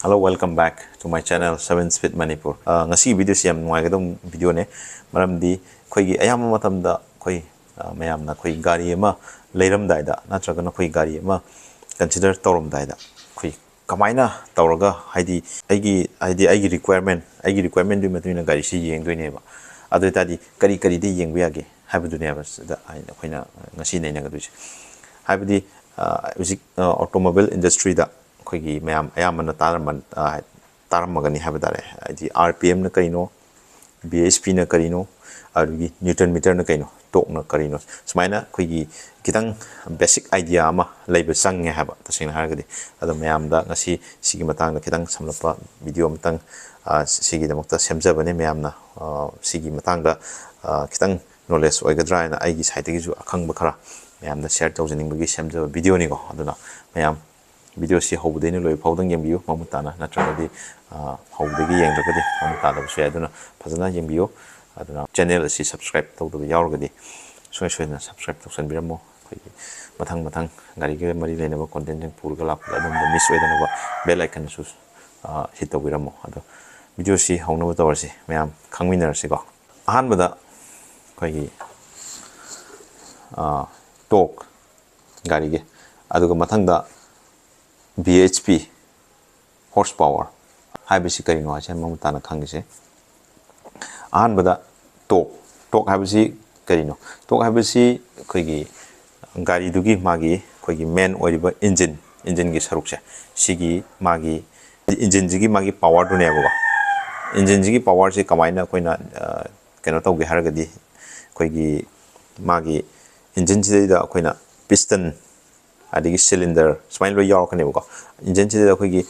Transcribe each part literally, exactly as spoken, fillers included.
Hello, welcome back to my channel, Seven Speed Manipur. ꯑ, ꯉꯁꯤꯒꯤ ꯚꯤꯗꯤꯑꯣꯁꯤ ꯌꯥꯝ ꯅꯨꯡꯉꯥꯏꯒꯗꯕ ꯚꯤꯗꯤꯑꯣꯅꯦ, ꯃꯔꯝꯗꯤ ꯑꯩꯈꯣꯏꯒꯤ ꯑꯌꯥꯝꯕ ꯃꯇꯝꯗ ꯑꯩꯈꯣꯏ, ꯑ, ꯃꯌꯥꯝꯅ ꯑꯩꯈꯣꯏ ꯒꯥꯔꯤ ꯑꯃ ꯂꯩꯔꯝꯗꯥꯏꯗ ꯅꯠꯇ꯭ꯔꯒꯅ ꯑꯩꯈꯣꯏ ꯒꯥꯔꯤ ꯑꯃ ꯀꯟꯁꯤꯗꯔ ꯇꯧꯔꯝꯗꯥꯏꯗ ꯑꯩꯈꯣꯏ ꯀꯃꯥꯏꯅ ꯇꯧꯔꯒ, ꯍꯥꯏꯗꯤ ꯑꯩꯒꯤ, ꯍꯥꯏꯗꯤ ꯑꯩꯒꯤ ꯔꯤꯀ꯭ꯋꯥꯌꯔꯃꯦꯟ, ꯑꯩꯒꯤ ꯔꯤꯀ꯭ꯋꯥꯌꯔꯃꯦꯟꯗꯨꯒꯤ ꯃꯇꯨꯡ ꯏꯟꯅ ꯒꯥꯔꯤꯁꯤ ꯌꯦꯡꯗꯣꯏꯅꯦꯕ꯫ ꯑꯗꯨ ꯑꯣꯏ ꯇꯥꯔꯗꯤ ꯀꯔꯤ ꯀꯔꯤꯗ ꯌꯦꯡꯕ ꯌꯥꯒꯦ ꯍꯥꯏꯕꯗꯨꯅꯦꯕ ꯁꯤꯗ ꯑꯩꯅ, ꯑꯩꯈꯣꯏꯅ ꯉꯁꯤ ꯅꯩꯅꯒꯗꯣꯏꯁꯦ꯫ ꯍꯥꯏꯕꯗꯤ, ꯑ, ꯍꯧꯖꯤꯛ, ꯑ, ꯑꯣꯇꯣꯃꯣꯕꯥꯏꯜ ꯏꯟꯗꯁꯇ꯭ꯔꯤꯗ ꯑꯩꯈꯣꯏꯒꯤ ꯃꯌꯥꯝ ꯑꯌꯥꯝꯕꯅ ꯇꯥꯔꯝꯕ, ꯑ, ꯇꯥꯔꯝꯃꯒꯅꯤ ꯍꯥꯏꯕ ꯇꯥꯔꯦ꯫ ꯍꯥꯏꯗꯤ, ꯑꯥꯔ ꯄꯤ ꯑꯦꯝꯅ ꯀꯔꯤꯅꯣ, ꯕꯤ ꯑꯩꯆ ꯄꯤꯅ ꯀꯔꯤꯅꯣ, ꯑꯗꯨꯗꯒꯤ ꯅ꯭ꯌꯨꯇꯟ ꯃꯤꯇꯔꯅ ꯀꯩꯅꯣ, ꯇꯣꯛꯅ ꯀꯔꯤꯅꯣ, ꯁꯨꯃꯥꯏꯅ ꯑꯩꯈꯣꯏꯒꯤ ꯈꯤꯇꯪ ꯕꯦꯁꯤꯛ ꯑꯥꯏꯗꯤꯌꯥ ꯑꯃ ꯂꯩꯕ ꯆꯪꯉꯦ ꯍꯥꯏꯕ, ꯇꯁꯦꯡꯅ ꯍꯥꯏꯔꯒꯗꯤ꯫ ꯑꯗꯣ ꯃꯌꯥꯝꯗ ꯉꯁꯤ ꯁꯤꯒꯤ ꯃꯇꯥꯡꯗ ꯈꯤꯇꯪ ꯁꯝꯂꯞꯄ ꯚꯤꯗꯤꯑꯣ ꯑꯃꯇꯪ, ꯑ, ꯁꯤꯒꯤꯗꯃꯛꯇ ꯁꯦꯝꯖꯕꯅꯦ꯫ ꯃꯌꯥꯝꯅ, ꯑ, ꯁꯤꯒꯤ ꯃꯇꯥꯡꯗ, ꯑ, ꯈꯤꯇꯪ ꯅꯣꯂꯦꯖ ꯑꯣꯏꯒꯗ꯭ꯔꯥ ꯍꯥꯏꯅ ꯑꯩꯒꯤ ꯁꯥꯏꯠꯇꯒꯤꯁꯨ ꯑꯈꯪꯕ ꯈꯔ ꯃꯌꯥꯝꯗ ꯁꯤꯌꯔ ꯇꯧꯖꯅꯤꯡꯕꯒꯤ ꯁꯦꯝꯖꯕ ꯚꯤꯗꯤꯑꯣꯅꯤꯀꯣ꯫ ꯑꯗꯨꯅ ꯃꯌꯥꯝ ꯚꯤꯗꯤꯑꯣꯁꯤ ꯍꯧꯕꯗꯩꯅ ꯂꯣꯏꯕ ꯐꯥꯎꯗꯪ ꯌꯦꯡꯕꯤꯌꯨ, ꯃꯃꯨꯠ ꯇꯥꯅ, ꯅꯠꯇ꯭ꯔꯒꯗꯤ, ꯑ, ꯍꯧꯕꯗꯒꯤ ꯌꯦꯡꯗ꯭ꯔꯒꯗꯤ ꯃꯃꯨꯠ ꯇꯥꯗꯕꯁꯨ ꯌꯥꯏ꯫ ꯑꯗꯨꯅ ꯐꯖꯅ ꯌꯦꯡꯕꯤꯌꯨ꯫ ꯑꯗꯨꯅ ꯆꯦꯅꯦꯜ ꯑꯁꯤ ꯁꯕꯁꯀ꯭ꯔꯥꯏꯕ ꯇꯧꯗꯕ ꯌꯥꯎꯔꯒꯗꯤ ꯁꯨꯡꯁꯣꯏ ꯁꯣꯏꯗꯅ ꯁꯕꯁꯀ꯭ꯔꯥꯏꯕ ꯇꯧꯁꯟꯕꯤꯔꯝꯃꯣ꯫ ꯑꯩꯈꯣꯏꯒꯤ ꯃꯊꯪ ꯃꯊꯪ ꯒꯥꯔꯤꯒ ꯃꯔꯤ ꯂꯩꯅꯕ ꯀꯣꯟꯇꯦꯟꯁꯤꯡ ꯄꯨꯔꯒ ꯂꯥꯛꯄꯗ ꯑꯗꯣꯝꯗ ꯃꯤꯁ ꯑꯣꯏꯗꯅꯕ ꯕꯦꯜ ꯑꯥꯏꯀꯟꯁꯨ, ꯑ, ꯍꯤꯠ ꯇꯧꯕꯤꯔꯝꯃꯣ꯫ ꯑꯗꯣ ꯚꯤꯗꯤꯑꯣꯁꯤ ꯍꯧꯅꯕ ꯇꯧꯔꯁꯤ, ꯃꯌꯥꯝ ꯈꯪꯃꯤꯟꯅꯔꯁꯤꯀꯣ꯫ ꯑꯍꯥꯟꯕꯗ ꯑꯩꯈꯣꯏꯒꯤ, ꯑ, ꯇꯣꯛ ꯒꯥꯔꯤꯒꯤ, ꯑꯗꯨꯒ ꯃꯊꯪꯗ ꯕꯤ ꯑꯩꯆ ꯄꯤ, ꯍꯣꯔꯁ ꯄꯥꯋꯔ ꯍꯥꯏꯕꯁꯤ ꯀꯔꯤꯅꯣ ꯍꯥꯏꯁꯦ ꯃꯃꯨꯠ ꯇꯥꯅ ꯈꯪꯉꯤꯁꯦ꯫ ꯑꯍꯥꯟꯕꯗ ꯇꯣꯛ꯫ ꯇꯣꯛ ꯍꯥꯏꯕꯁꯤ ꯀꯔꯤꯅꯣ? ꯇꯣꯛ ꯍꯥꯏꯕꯁꯤ ꯑꯩꯈꯣꯏꯒꯤ ꯒꯥꯔꯤꯗꯨꯒꯤ ꯃꯥꯒꯤ ꯑꯩꯈꯣꯏꯒꯤ ꯃꯦꯟ ꯑꯣꯏꯔꯤꯕ ꯏꯟꯖꯤꯟ, ꯏꯟꯖꯤꯟꯒꯤ ꯁꯔꯨꯛꯁꯦ, ꯁꯤꯒꯤ ꯃꯥꯒꯤ ꯏꯟꯖꯤꯟꯁꯤꯒꯤ ꯃꯥꯒꯤ ꯄꯥꯋꯔꯗꯨꯅꯦꯕꯀꯣ꯫ ꯏꯟꯖꯤꯟꯁꯤꯒꯤ ꯄꯥꯋꯔꯁꯦ ꯀꯃꯥꯏꯅ ꯑꯩꯈꯣꯏꯅ, ꯑ, ꯀꯩꯅꯣ ꯇꯧꯒꯦ ꯍꯥꯏꯔꯒꯗꯤ, ꯑꯩꯈꯣꯏꯒꯤ ꯃꯥꯒꯤ ꯏꯟꯖꯤꯟꯁꯤꯗꯩꯗ ꯑꯩꯈꯣꯏꯅ ꯄꯤꯁꯇꯟ, ꯑꯗꯒꯤ ꯁꯤꯂꯤꯟꯗꯔ ꯁꯨꯃꯥꯏꯅ ꯂꯣꯏ ꯌꯥꯎꯔꯛꯀꯅꯦꯕꯀꯣ꯫ ꯏꯟꯖꯤꯟꯁꯤꯗ ꯑꯩꯈꯣꯏꯒꯤ,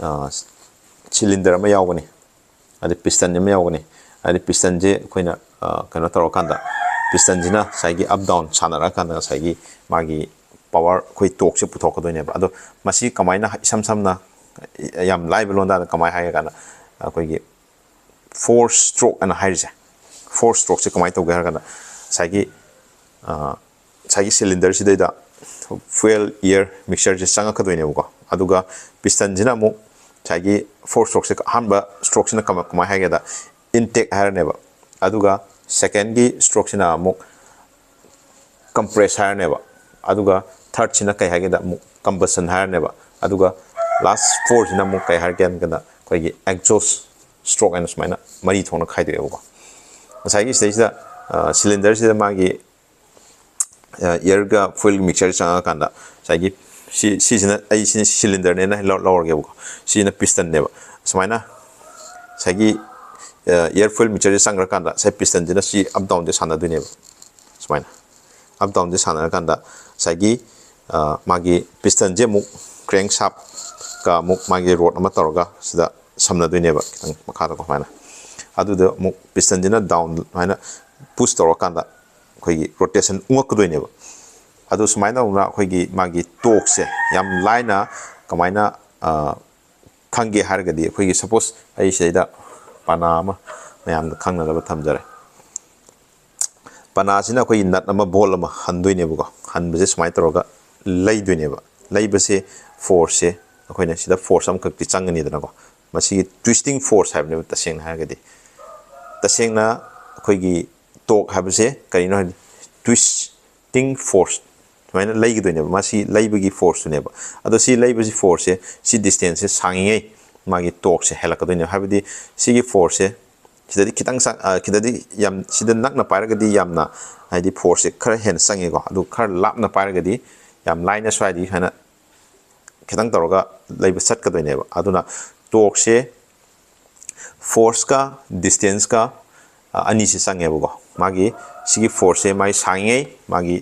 ꯑ, ꯁꯤꯂꯤꯟꯗꯔ ꯑꯃ ꯌꯥꯎꯒꯅꯤ, ꯑꯗꯩ ꯄꯤꯁꯇꯟ ꯑꯃ ꯌꯥꯎꯒꯅꯤ꯫ ꯑꯗꯩ ꯄꯤꯁꯇꯟꯁꯦ ꯑꯩꯈꯣꯏꯅ, ꯑ, ꯀꯩꯅꯣ ꯇꯧꯔꯀꯥꯟꯗ, ꯄꯤꯁꯇꯟꯁꯤꯅ ꯉꯁꯥꯏꯒꯤ ꯑꯞ ꯗꯥꯎꯟ ꯁꯥꯟꯅꯔꯛꯑꯀꯥꯟꯗ ꯉꯁꯥꯏꯒꯤ ꯃꯥꯒꯤ ꯄꯥꯋꯔ, ꯑꯩꯈꯣꯏ ꯇꯣꯛꯁꯦ ꯄꯨꯊꯣꯛꯀꯗꯣꯏꯅꯦꯕ꯫ ꯑꯗꯣ ꯃꯁꯤ ꯀꯃꯥꯏꯅ, ꯏꯁꯝ ꯁꯝꯅ, ꯌꯥꯝ ꯂꯥꯏꯕ ꯂꯣꯟꯗꯥꯗ ꯀꯃꯥꯏꯅ ꯍꯥꯏꯒꯦ ꯀꯥꯟꯗ, ꯑꯩꯈꯣꯏꯒꯤ ꯐꯣꯔ ꯁ꯭ꯇ꯭ꯔꯣꯛ ꯑꯅ ꯍꯥꯏꯔꯤꯁꯦ, ꯐꯣꯔ ꯁ꯭ꯇ꯭ꯔꯣꯛꯁꯦ ꯀꯃꯥꯏꯅ ꯇꯧꯒꯦ ꯍꯥꯏꯔ ꯀꯥꯟꯗ, ꯉꯁꯥꯏꯒꯤ, ꯑ, ꯉꯁꯥꯏꯒꯤ ꯁꯤꯂꯤꯟꯗꯔꯁꯤꯗꯩꯗ ꯐ꯭ꯌꯨꯑꯦꯜ, ꯏꯌꯔ ꯃꯤꯛꯁꯆꯔꯁꯦ ꯆꯪꯉꯛꯀꯗꯣꯏꯅꯦꯕꯀꯣ꯫ ꯑꯗꯨꯒ ꯄꯤꯁꯇꯟꯁꯤꯅ ꯑꯃꯨꯛ ꯉꯁꯥꯏꯒꯤ ꯐꯣꯔ ꯁ꯭ꯇ꯭ꯔꯣꯛꯁꯦ ꯑꯍꯥꯟꯕ ꯁ꯭ꯇ꯭ꯔꯣꯛꯁꯤꯅ ꯀꯃꯥꯏ ꯍꯥꯏꯒꯦꯗ, ꯏꯟꯇꯦꯛ ꯍꯥꯏꯔꯅꯦꯕ꯫ ꯑꯗꯨꯒ ꯁꯦꯀꯦꯟꯒꯤ ꯁ꯭ꯇ꯭ꯔꯣꯛꯁꯤꯅ ꯑꯃꯨꯛ ꯀꯝꯄ꯭ꯔꯦꯁ ꯍꯥꯏꯔꯅꯦꯕ꯫ ꯑꯗꯨꯒ ꯊꯥꯔꯠꯁꯤꯅ ꯀꯩ ꯍꯥꯏꯒꯦꯗ, ꯑꯃꯨꯛ ꯀꯝꯕꯁꯟ ꯍꯥꯏꯔꯅꯦꯕ꯫ ꯑꯗꯨꯒ ꯂꯥꯁ ꯐꯣꯔꯁꯤꯅ ꯑꯃꯨꯛ ꯀꯩ ꯍꯥꯏꯔꯒꯦ ꯍꯥꯏꯔꯒꯅ ꯑꯩꯈꯣꯏꯒꯤ ꯑꯦꯛꯖꯣꯁ ꯁ꯭ꯇ꯭ꯔꯣꯛ ꯍꯥꯏꯅ ꯁꯨꯃꯥꯏꯅ ꯃꯔꯤ ꯊꯣꯛꯅ ꯈꯥꯏꯗꯣꯛꯑꯦꯕꯀꯣ꯫ ꯉꯁꯥꯏꯒꯤ ꯁꯤꯗꯩꯁꯤꯗ ꯁꯤꯂꯤꯟꯗꯔꯁꯤꯗ ꯃꯥꯒꯤ ꯏꯌꯔꯒ ꯐ꯭ꯌꯨꯜ ꯃꯤꯛꯆꯔ ꯆꯪꯉꯀꯥꯟꯗ ꯉꯁꯥꯏꯒꯤ ꯁꯤ ꯁꯤꯁꯤꯅ ꯑꯩ ꯁꯤ ꯁꯤꯂꯤꯟꯗꯔꯅꯦꯅ ꯂꯧꯔꯒꯦꯕꯀꯣ꯫ ꯁꯤꯅ ꯄꯤꯁꯇꯟꯅꯦꯕ꯫ ꯁꯨꯃꯥꯏꯅ ꯉꯁꯥꯏꯒꯤ ꯏꯌꯔ ꯐ꯭ꯌꯨꯜ ꯃꯤꯛꯆꯔꯁꯦ ꯆꯪꯈ꯭ꯔꯀꯥꯟꯗ ꯉꯁꯥꯏ ꯄꯤꯁꯇꯟꯁꯤꯅ ꯁꯤ ꯑꯞ ꯗꯥꯎꯟꯁꯦ ꯁꯥꯟꯅꯗꯣꯏꯅꯦꯕ꯫ ꯁꯨꯃꯥꯏꯅ ꯑꯞ ꯗꯥꯎꯟꯁꯦ ꯁꯥꯟꯅꯔꯀꯥꯟꯗ ꯉꯁꯥꯏꯒꯤ ꯃꯥꯒꯤ ꯄꯤꯁꯇꯟꯁꯦ ꯑꯃꯨꯛ ꯀ꯭ꯔꯦꯡ ꯁꯥꯞꯀ ꯑꯃꯨꯛ ꯃꯥꯒꯤ ꯔꯣꯗ ꯑꯃ ꯇꯧꯔꯒ ꯁꯤꯗ ꯁꯝꯅꯗꯣꯏꯅꯦꯕ, ꯈꯤꯇꯪ ꯃꯈꯥꯗꯀꯣ ꯁꯨꯃꯥꯏꯅ꯫ ꯑꯗꯨꯗ ꯑꯃꯨꯛ ꯄꯤꯁꯇꯟꯁꯤꯅ ꯗꯥꯎꯟ ꯁꯨꯃꯥꯏꯅ ꯄꯨꯁ ꯇꯧꯔꯀꯥꯟꯗ ꯑꯩꯈꯣꯏꯒꯤ ꯔꯣꯇꯦꯁꯟ ꯎꯪꯉꯛꯀꯗꯣꯏꯅꯦꯕ꯫ ꯑꯗꯣ ꯁꯨꯃꯥꯏꯅ ꯇꯧꯗꯅ ꯑꯩꯈꯣꯏꯒꯤ ꯃꯥꯒꯤ ꯇꯣꯛꯁꯦ ꯌꯥꯝ ꯂꯥꯏꯅ ꯀꯃꯥꯏꯅ ꯈꯪꯒꯦ ꯍꯥꯏꯔꯒꯗꯤ, ꯑꯩꯈꯣꯏꯒꯤ ꯁꯄꯣꯁ ꯑꯩ ꯁꯤꯗꯩꯗ ꯄꯅꯥ ꯑꯃ ꯃꯌꯥꯝꯗ ꯈꯪꯅꯅꯕ ꯊꯝꯖꯔꯦ꯫ ꯄꯅꯥꯁꯤꯅ ꯑꯩꯈꯣꯏꯒꯤ ꯅꯠ ꯑꯃ ꯕꯣꯜ ꯑꯃ ꯍꯟꯗꯣꯏꯅꯦꯕꯀꯣ꯫ ꯍꯟꯕꯁꯦ ꯁꯨꯃꯥꯏꯅ ꯇꯧꯔꯒ ꯂꯩꯗꯣꯏꯅꯦꯕ꯫ ꯂꯩꯕꯁꯦ ꯐꯣꯔꯁꯁꯦ ꯑꯩꯈꯣꯏꯅ ꯁꯤꯗ ꯐꯣꯔꯁ ꯑꯃꯈꯛꯇꯤ ꯆꯪꯒꯅꯤꯗꯅꯀꯣ꯫ ꯃꯁꯤꯒꯤ ꯇ꯭ꯋꯤꯁꯇꯤꯡ ꯐꯣꯔꯁ ꯍꯥꯏꯕꯅꯦꯕ ꯇꯁꯦꯡꯅ ꯍꯥꯏꯔꯒꯗꯤ꯫ ꯇꯁꯦꯡꯅ ꯑꯩꯈꯣꯏꯒꯤ ꯇꯣꯛ ꯍꯥꯏꯕꯁꯦ ꯀꯔꯤꯅꯣ ꯍꯥꯏꯗꯤ ꯇ꯭ꯋꯤꯁꯇꯤꯡ ꯐꯣꯔꯁ ꯁꯨꯃꯥꯏꯅ ꯂꯩꯒꯗꯣꯏꯅꯦꯕ꯫ ꯃꯁꯤ ꯂꯩꯕꯒꯤ ꯐꯣꯔꯁꯇꯨꯅꯦꯕ꯫ ꯑꯗꯣ ꯁꯤ ꯂꯩꯕꯁꯤ ꯐꯣꯔꯁꯁꯦ ꯁꯤ ꯗꯤꯁꯇꯦꯟꯁꯁꯦ ꯁꯥꯡꯉꯤꯉꯩ ꯃꯥꯒꯤ ꯇꯣꯛꯁꯦ ꯍꯦꯜꯂꯛꯀꯗꯣꯏꯅꯦꯕ꯫ ꯍꯥꯏꯕꯗꯤ ꯁꯤꯒꯤ ꯐꯣꯔꯁꯁꯦ ꯁꯤꯗꯗꯤ ꯈꯤꯇꯪ ꯈꯤꯇꯗꯤ ꯌꯥꯝ ꯁꯤꯗ ꯅꯛꯅ ꯄꯥꯏꯔꯒꯗꯤ ꯌꯥꯝꯅ ꯍꯥꯏꯗꯤ ꯐꯣꯔꯁꯁꯦ ꯈꯔ ꯍꯦꯟꯅ ꯆꯪꯉꯦꯀꯣ꯫ ꯑꯗꯨ ꯈꯔ ꯂꯥꯞꯅ ꯄꯥꯏꯔꯒꯗꯤ ꯌꯥꯝ ꯂꯥꯏꯅ ꯁ꯭ꯋꯥꯏꯗꯒꯤ ꯁꯨꯃꯥꯏꯅ ꯈꯤꯇꯪ ꯇꯧꯔꯒ ꯂꯩꯕ ꯆꯠꯀꯗꯣꯏꯅꯦꯕ꯫ ꯑꯗꯨꯅ ꯇꯣꯛꯁꯦ ꯐꯣꯔꯁꯀ ꯗꯤꯁꯇꯦꯟꯁꯀ ꯑꯅꯤꯁꯤ ꯆꯪꯉꯦꯕꯀꯣ꯫ ꯃꯥꯒꯤ ꯁꯤꯒꯤ ꯐꯣꯔꯁꯁꯦ ꯃꯥꯒꯤ ꯁꯥꯡꯉꯤꯉꯩ ꯃꯥꯒꯤ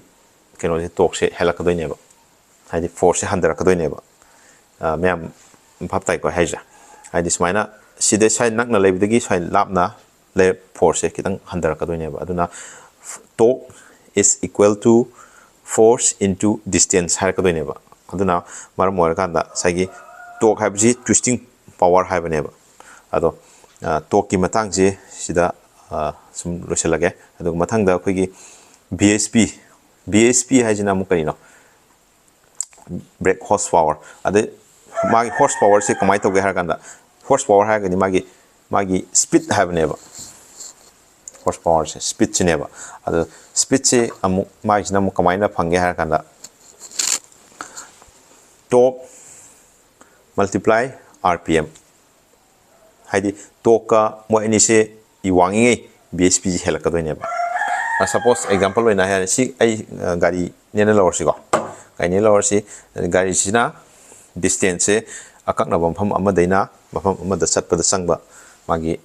ꯀꯩꯅꯣꯁꯦ ꯇꯣꯛꯁꯦ ꯍꯦꯜꯂꯛꯀꯗꯣꯏꯅꯦꯕ, ꯍꯥꯏꯗꯤ ꯐꯣꯔꯁꯁꯦ ꯍꯟꯊꯔꯛꯀꯗꯣꯏꯅꯦꯕ꯫ ꯃꯌꯥꯝ ꯚꯥꯞ ꯇꯥꯏꯀꯣ ꯍꯥꯏꯁꯦ? ꯍꯥꯏꯗꯤ ꯁꯨꯃꯥꯏꯅ ꯁꯤꯗꯩ ꯁ꯭ꯋꯥꯏ ꯅꯛꯅ ꯂꯩꯕꯗꯒꯤ ꯁ꯭ꯋꯥꯏ ꯂꯥꯞꯅ ꯂꯩ ꯐꯣꯔꯁꯁꯦ ꯈꯤꯇꯪ ꯍꯟꯊꯔꯛꯀꯗꯣꯏꯅꯦꯕ꯫ ꯑꯗꯨꯅ torque is equal to force into distance ꯍꯥꯏꯔꯛꯀꯗꯣꯏꯅꯦꯕ꯫ ꯑꯗꯨꯅ ꯃꯔꯝ ꯑꯣꯏꯔꯀꯥꯟꯗ ꯉꯁꯥꯏꯒꯤ ꯇꯣꯛ ꯍꯥꯏꯕꯁꯤ ꯇ꯭ꯋꯤꯁꯇꯤꯡ ꯄꯥꯋꯔ ꯍꯥꯏꯕꯅꯦꯕ꯫ ꯑꯗꯣ ꯇꯣꯛꯀꯤ ꯃꯇꯥꯡꯁꯦ ꯁꯤꯗ ꯁꯨꯝ ꯂꯣꯏꯁꯤꯜꯂꯒꯦ꯫ ꯑꯗꯨꯒ ꯃꯊꯪꯗ ꯑꯩꯈꯣꯏꯒꯤ B S P, B S P ꯍꯥꯏꯁꯤꯅ ꯑꯃꯨꯛ ꯀꯔꯤꯅꯣ? Break horse power. ꯑꯗꯩ ꯃꯥꯒꯤ ꯍꯣꯔꯁ ꯄꯥꯋꯔꯁꯦ ꯀꯃꯥꯏꯅ ꯇꯧꯒꯦ ꯍꯥꯏꯔ ꯀꯥꯟꯗ, ꯍꯣꯔꯁ ꯄꯥꯋꯔ ꯍꯥꯏꯔꯒꯗꯤ ꯃꯥꯒꯤ ꯃꯥꯒꯤ ꯁ꯭ꯄꯤꯠ ꯍꯥꯏꯕꯅꯦꯕ꯫ ꯍꯣꯔꯁ ꯄꯥꯋꯔꯁꯦ ꯁ꯭ꯄꯤꯠꯁꯤꯅꯦꯕ꯫ ꯑꯗꯣ ꯁ꯭ꯄꯤꯠꯁꯦ ꯑꯃꯨꯛ ꯃꯥꯒꯤꯁꯤꯅ ꯑꯃꯨꯛ ꯀꯃꯥꯏꯅ ꯐꯪꯒꯦ ꯍꯥꯏꯔ ꯀꯥꯟꯗ, ꯇꯣꯛ ꯃꯜꯇꯤꯄ꯭ꯂꯥꯏ ꯑꯥꯔ ꯄꯤ ꯑꯦꯝ꯫ ꯍꯥꯏꯗꯤ ꯇꯣꯛꯀ ꯃꯣꯏ ꯑꯅꯤꯁꯦ ꯋꯥꯡꯉꯤꯉꯩ ꯕꯤ ꯑꯦꯁ ꯄꯤꯁꯦ ꯍꯦꯜꯂꯛꯀꯗꯣꯏꯅꯦꯕ꯫ ꯁꯄꯣꯁ ꯑꯦꯛꯖꯥꯝꯄꯜ ꯑꯣꯏꯅ ꯍꯥꯏꯔꯦ, ꯁꯤ ꯑꯩ ꯒꯥꯔꯤꯅꯦꯅ ꯂꯧꯔꯁꯤꯀꯣ꯫ ꯒꯥꯔꯤꯅꯦ ꯂꯧꯔꯁꯤ꯫ ꯒꯥꯔꯤꯁꯤꯅ ꯗꯤꯁꯇꯦꯟꯁꯁꯦ ꯑꯀꯛꯅꯕ ꯃꯐꯝ ꯑꯃꯗꯩꯅ ꯃꯐꯝ ꯑꯃꯗ ꯆꯠꯄꯗ ꯆꯪꯕ ꯃꯥꯒꯤ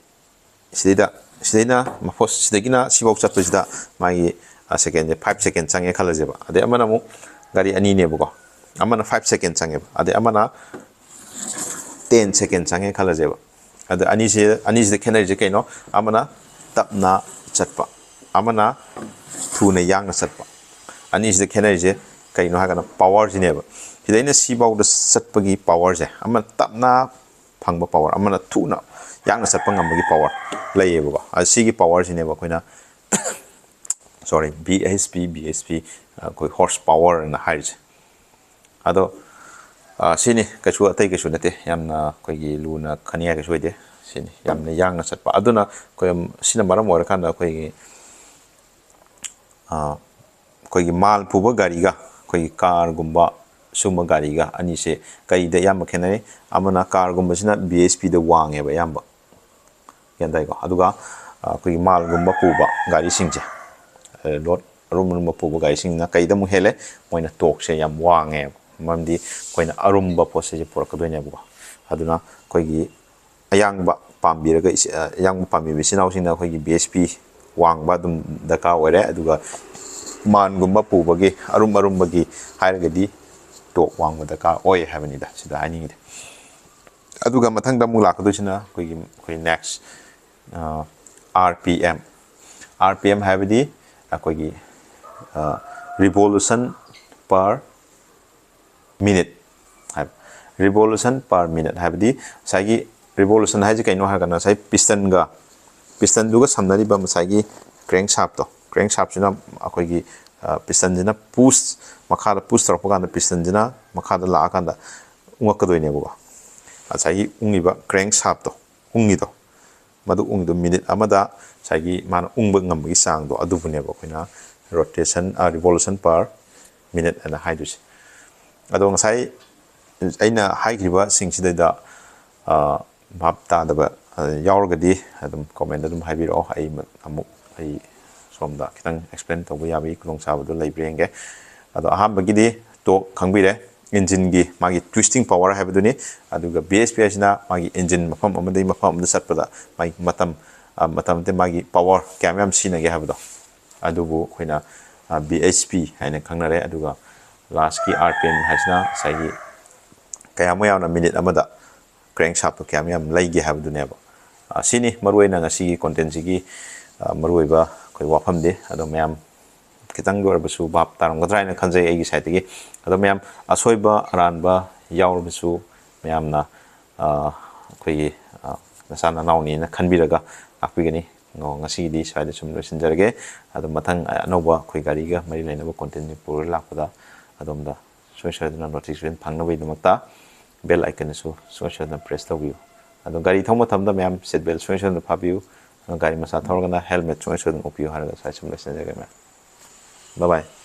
ꯁꯤꯗꯩꯗ, ꯁꯤꯗꯩꯅ ꯃꯐꯝ ꯁꯤꯗꯒꯤꯅ ꯁꯤꯐꯥꯎ ꯆꯠꯄꯁꯤꯗ ꯃꯥꯒꯤ ꯁꯦꯀꯦꯟꯁꯦ ꯐꯥꯏꯚ ꯁꯦꯀꯦꯟ ꯆꯪꯉꯦ ꯈꯜꯂꯁꯦꯕ꯫ ꯑꯗꯩ ꯑꯃꯅ ꯑꯃꯨꯛ ꯒꯥꯔꯤ ꯑꯅꯤꯅꯦꯕꯀꯣ, ꯑꯃꯅ ꯐꯥꯏꯚ ꯁꯦꯀꯦꯟ ꯆꯪꯉꯦꯕ, ꯑꯗꯩ ꯑꯃꯅ ꯇꯦꯟ ꯁꯦꯀꯦꯟ ꯆꯪꯉꯦ ꯈꯜꯂꯁꯦꯕ꯫ ꯑꯗ ꯑꯅꯤꯁꯦ, ꯑꯅꯤꯁꯤꯗ ꯈꯦꯠꯅꯔꯤꯁꯦ ꯀꯩꯅꯣ? ꯑꯃꯅ ꯇꯞꯅ ꯆꯠꯄ, ꯑꯃꯅ ꯊꯨꯅ ꯌꯥꯡꯅ ꯆꯠꯄ꯫ ꯑꯅꯤꯁꯤꯗ ꯈꯦꯠꯅꯔꯤꯁꯦ ꯀꯩꯅꯣ ꯍꯥꯏꯔꯒꯅ ꯄꯥꯋꯔꯁꯤꯅꯦꯕ꯫ ꯁꯤꯗꯩꯅ ꯁꯤꯐꯥꯎꯗ ꯆꯠꯄꯒꯤ ꯄꯥꯋꯔꯁꯦ, ꯑꯃꯅ ꯇꯞꯅ ꯐꯪꯕ ꯄꯥꯋꯔ, ꯑꯃꯅ ꯊꯨꯅ ꯌꯥꯡꯅ ꯆꯠꯄ ꯉꯝꯕꯒꯤ ꯄꯥꯋꯔ ꯂꯩꯌꯦꯕꯀꯣ꯫ ꯑ, ꯁꯤꯒꯤ ꯄꯥꯋꯔꯁꯤꯅꯦꯕ ꯑꯩꯈꯣꯏꯅ, sorry, B H P, B H P, ꯑꯩꯈꯣꯏ ꯍꯣꯔꯁ ꯄꯥꯋꯔ ꯑꯅ ꯍꯥꯏꯔꯤꯁꯦ꯫ ꯑꯗꯣ, ꯑ, ꯁꯤꯅꯤ, ꯀꯩꯁꯨ ꯑꯇꯩ ꯀꯩꯁꯨ ꯅꯠꯇꯦ, ꯌꯥꯝꯅ ꯑꯩꯈꯣꯏꯒꯤ ꯂꯨꯅ ꯈꯟꯅꯤꯡꯉꯥꯏ ꯀꯩꯁꯨ ꯑꯣꯏꯗꯦ꯫ ꯁꯤꯅꯤ, ꯌꯥꯝꯅ ꯌꯥꯡꯅ ꯆꯠꯄ꯫ ꯑꯗꯨꯅ ꯑꯩꯈꯣꯏ, ꯁꯤꯅ ꯃꯔꯝ ꯑꯣꯏꯔꯀꯥꯟꯗ ꯑꯩꯈꯣꯏꯒꯤ, ꯑ, ꯑꯩꯈꯣꯏꯒꯤ ꯃꯥꯜ ꯄꯨꯕ ꯒꯥꯔꯤꯒ ꯑꯩꯈꯣꯏꯒꯤ ꯀꯥꯔꯒꯨꯝꯕ ꯁꯨꯝꯕ ꯒꯥꯔꯤꯒ ꯑꯅꯤꯁꯦ ꯀꯩꯗ ꯑꯌꯥꯝꯕ ꯈꯦꯠꯅꯩ? ꯑꯃꯅ, ꯀꯥꯔꯒꯨꯝꯕꯁꯤꯅ ꯕꯤ ꯑꯩꯆ ꯄꯤꯗ ꯋꯥꯡꯉꯦꯕ ꯑꯌꯥꯝꯕ, ꯒ꯭ꯌꯥꯟ ꯇꯥꯏꯀꯣ? ꯑꯗꯨꯒ, ꯑ, ꯑꯩꯈꯣꯏꯒꯤ ꯃꯥꯜꯒꯨꯝꯕ ꯄꯨꯕ ꯒꯥꯔꯤꯁꯤꯡꯁꯦ, ꯑ, ꯂꯣꯗ ꯑꯔꯨꯝ ꯑꯔꯨꯝꯕ ꯄꯨꯕ ꯒꯥꯔꯤꯁꯤꯡꯁꯤꯅ ꯀꯩꯗ ꯑꯃꯨꯛ ꯍꯦꯜꯂꯦ? ꯃꯣꯏꯅ ꯇꯣꯛꯁꯦ ꯌꯥꯝ ꯋꯥꯡꯉꯦꯕ, ꯃꯔꯝꯗꯤ ꯑꯩꯈꯣꯏꯅ ꯑꯔꯨꯝꯕ ꯄꯣꯠꯁꯦ ꯄꯨꯔꯛꯀꯗꯣꯏꯅꯦꯕꯀꯣ꯫ ꯑꯗꯨꯅ ꯑꯩꯈꯣꯏꯒꯤ ꯑꯌꯥꯡꯕ ꯄꯥꯝꯕꯤꯔꯒ ꯏꯆꯤ-, ꯑ, ꯑꯌꯥꯡꯕ ꯄꯥꯝꯕꯤꯕ ꯏꯆꯤꯟ ꯏꯅꯥꯎꯁꯤꯡꯅ ꯑꯩꯈꯣꯏꯒꯤ ꯕꯤ ꯑꯩꯆ ꯄꯤ ꯋꯥꯡꯕ ꯑꯗꯨꯝ ꯗꯔꯀꯥꯔ ꯑꯣꯏꯔꯦ꯫ ꯑꯗꯨꯒ ꯃꯥꯟꯒꯨꯝꯕ ꯄꯨꯕꯒꯤ, ꯑꯔꯨꯝ ꯑꯔꯨꯝꯕꯒꯤ ꯍꯥꯏꯔꯒꯗꯤ ꯇꯣꯛ ꯋꯥꯡꯕ ꯗꯔꯀꯥꯔ ꯑꯣꯏ ꯍꯥꯏꯕꯅꯤꯗ ꯁꯤꯗ ꯍꯥꯏꯅꯤꯡꯉꯤꯗꯤ꯫ ꯑꯗꯨꯒ ꯃꯊꯪꯗ ꯑꯃꯨꯛ ꯂꯥꯛꯀꯗꯣꯏꯁꯤꯅ ꯑꯩꯈꯣꯏꯒꯤ, ꯑꯩꯈꯣꯏ next, ꯑ, R P M. R P M ꯍꯥꯏꯕꯗꯤ ꯑꯩꯈꯣꯏꯒꯤ, ꯑ, revolution per minute ꯍꯥꯏꯕ꯫ Revolution per minute ꯍꯥꯏꯕꯗꯤ ꯉꯁꯥꯏꯒꯤ revolution ꯍꯥꯏꯁꯦ ꯀꯩꯅꯣ ꯍꯥꯏꯔꯒꯅ, ꯉꯁꯥꯏ ꯄꯤꯁꯇꯟꯒ, ꯄꯤꯁꯇꯟꯗꯨꯒ ꯁꯝꯅꯔꯤꯕ ꯉꯁꯥꯏꯒꯤ crank shaft ꯇꯣ, crank shaft ꯁꯤꯅ ꯑꯩꯈꯣꯏꯒꯤ, ꯑ, ꯄꯤꯁꯇꯟꯁꯤꯅ ꯄꯨꯁ, ꯃꯈꯥꯗ ꯄꯨꯁ ꯇꯧꯔꯛꯄ ꯀꯥꯟꯗ ꯄꯤꯁꯇꯟꯁꯤꯅ ꯃꯈꯥꯗ ꯂꯥꯛꯑꯀꯥꯟꯗ ꯎꯪꯉꯛꯀꯗꯣꯏꯅꯦꯕꯀꯣ꯫ ꯉꯁꯥꯏꯒꯤ ꯎꯪꯉꯤꯕ crank shaftꯇꯣ, ꯎꯪꯉꯤꯗꯣ, ꯃꯗꯨ ꯎꯪꯉꯤꯗꯣ ꯃꯤꯅꯤꯠ ꯑꯃꯗ ꯉꯁꯥꯏꯒꯤ ꯃꯥꯅ ꯎꯪꯕ ꯉꯝꯕꯒꯤ ꯆꯥꯡꯗꯣ, ꯑꯗꯨꯕꯨꯅꯦꯕ ꯑꯩꯈꯣꯏꯅ rotation revolution per minute ꯍꯥꯏꯅ ꯍꯥꯏꯗꯣꯏꯁꯦ꯫ ꯑꯗꯣ ꯉꯁꯥꯏ ꯑꯩꯅ ꯍꯥꯏꯈ꯭ꯔꯤꯕꯁꯤꯡꯁꯤꯗꯩꯗ ꯚꯥꯞ ꯇꯥꯗꯕ ꯌꯥꯎꯔꯒꯗꯤ ꯑꯗꯨꯝ comment ꯑꯗꯨꯝ ꯍꯥꯏꯕꯤꯔꯛꯑꯣ꯫ ꯑꯩ ꯑꯃꯨꯛ ꯑꯩ ꯁꯣꯝꯗ ꯈꯤꯇꯪ explain ꯇꯧꯕ ꯌꯥꯕꯒꯤ ꯈꯨꯗꯣꯡꯆꯥꯕꯗꯨ ꯂꯩꯕ꯭ꯔꯥ ꯌꯦꯡꯒꯦ꯫ ꯑꯗꯣ ꯑꯍꯥꯟꯕꯒꯤꯗꯤ torque ꯈꯪꯕꯤꯔꯦ, engineꯒꯤ ꯃꯥꯒꯤ twisting power ꯍꯥꯏꯕꯗꯨꯅꯤ꯫ ꯑꯗꯨꯒ B H P ꯍꯥꯏꯁꯤꯅ ꯃꯥꯒꯤ engine ꯃꯐꯝ ꯑꯃꯗꯒꯤ ꯃꯐꯝ ꯑꯃꯗ ꯆꯠꯄꯗ ꯃꯥꯒꯤ ꯃꯇꯝ, ꯃꯇꯝ ꯅꯠꯇꯦ, ꯃꯥꯒꯤ power ꯀꯌꯥꯝ ꯌꯥꯝ ꯁꯤꯖꯤꯟꯅꯒꯦ ꯍꯥꯏꯕꯗꯣ, ꯑꯗꯨꯕꯨ ꯑꯩꯈꯣꯏꯅ B H P ꯍꯥꯏꯅ ꯈꯪꯅꯔꯦ꯫ ꯑꯗꯨꯒ lastꯀꯤ R P M ꯍꯥꯏꯁꯤꯅ ꯉꯁꯥꯏꯒꯤ ꯀꯌꯥꯃꯨꯛ ꯌꯥꯝꯅ ꯃꯤꯅꯤꯠ ꯑꯃꯗ crank shaftꯇꯣ ꯀꯌꯥꯝ ꯌꯥꯝ ꯂꯩꯒꯦ ꯍꯥꯏꯕꯗꯨꯅꯦꯕ꯫ ꯁꯤꯅꯤ ꯃꯔꯨꯑꯣꯏꯅ ꯉꯁꯤꯒꯤ contentꯁꯤꯒꯤ ꯃꯔꯨꯑꯣꯏꯕ ꯑꯩꯈꯣꯏ ꯋꯥꯐꯝꯗꯤ꯫ ꯑꯗꯣ ꯃꯌꯥꯝ ꯈꯤꯇꯪꯗ ꯑꯣꯏꯔꯕꯁꯨ ꯚꯥꯞ ꯇꯥꯔꯝꯒꯗ꯭ꯔꯥ ꯍꯥꯏꯅ ꯈꯟꯖꯩ ꯑꯩꯒꯤ sideꯇꯒꯤ꯫ ꯑꯗꯣ ꯃꯌꯥꯝ ꯑꯁꯣꯏꯕ ꯑꯔꯥꯟꯕ ꯌꯥꯎꯔꯕꯁꯨ ꯃꯌꯥꯝꯅ ꯑꯩꯈꯣꯏꯒꯤ ꯅꯆꯥ ꯅꯅꯥꯎꯅꯤꯅ ꯈꯟꯕꯤꯔꯒ ꯉꯥꯛꯄꯤꯒꯅꯤ꯫ ꯉꯁꯤꯒꯤꯗꯤ ꯁ꯭ꯋꯥꯏꯗ ꯁꯨꯝ ꯂꯣꯏꯁꯤꯟꯖꯔꯒꯦ꯫ ꯑꯗꯣ ꯃꯊꯪ ꯑꯅꯧꯕ ꯑꯩꯈꯣꯏ ꯒꯥꯔꯤꯒ ꯃꯔꯤ ꯂꯩꯅꯕ contentꯁꯤꯡ ꯄꯨꯔꯒ ꯂꯥꯛꯄꯗ ꯑꯗꯣꯝꯗ ꯁꯨꯡꯁꯣꯏ ꯁꯣꯏꯗꯅ notification ꯐꯪꯅꯕꯒꯤꯗꯃꯛꯇ bell iconꯁꯨ ꯁꯨꯡꯁꯣꯏ ꯁꯣꯏꯗꯅ press ꯇꯧꯕꯤꯌꯨ꯫ ꯑꯗꯣ ꯒꯥꯔꯤ ꯊꯧꯕ ꯃꯇꯝꯗ ꯃꯌꯥꯝ seat belt ꯁꯨꯡꯁꯣꯏ ꯁꯣꯏꯗꯅ ꯐꯥꯕꯤꯌꯨ꯫ ꯑꯗꯣ ꯒꯥꯔꯤ ꯃꯆꯥ ꯊꯧꯔꯒꯅ helmet ꯁꯨꯡꯁꯣꯏ ꯁꯣꯏꯗꯅ ꯎꯞꯄꯤꯌꯨ ꯍꯥꯏꯔꯒ ꯁ꯭ꯋꯥꯏ ꯁꯨꯝ ꯂꯣꯏꯁꯤꯟꯖꯔꯒꯦ ꯃꯌꯥꯝ꯫ Bye bye꯫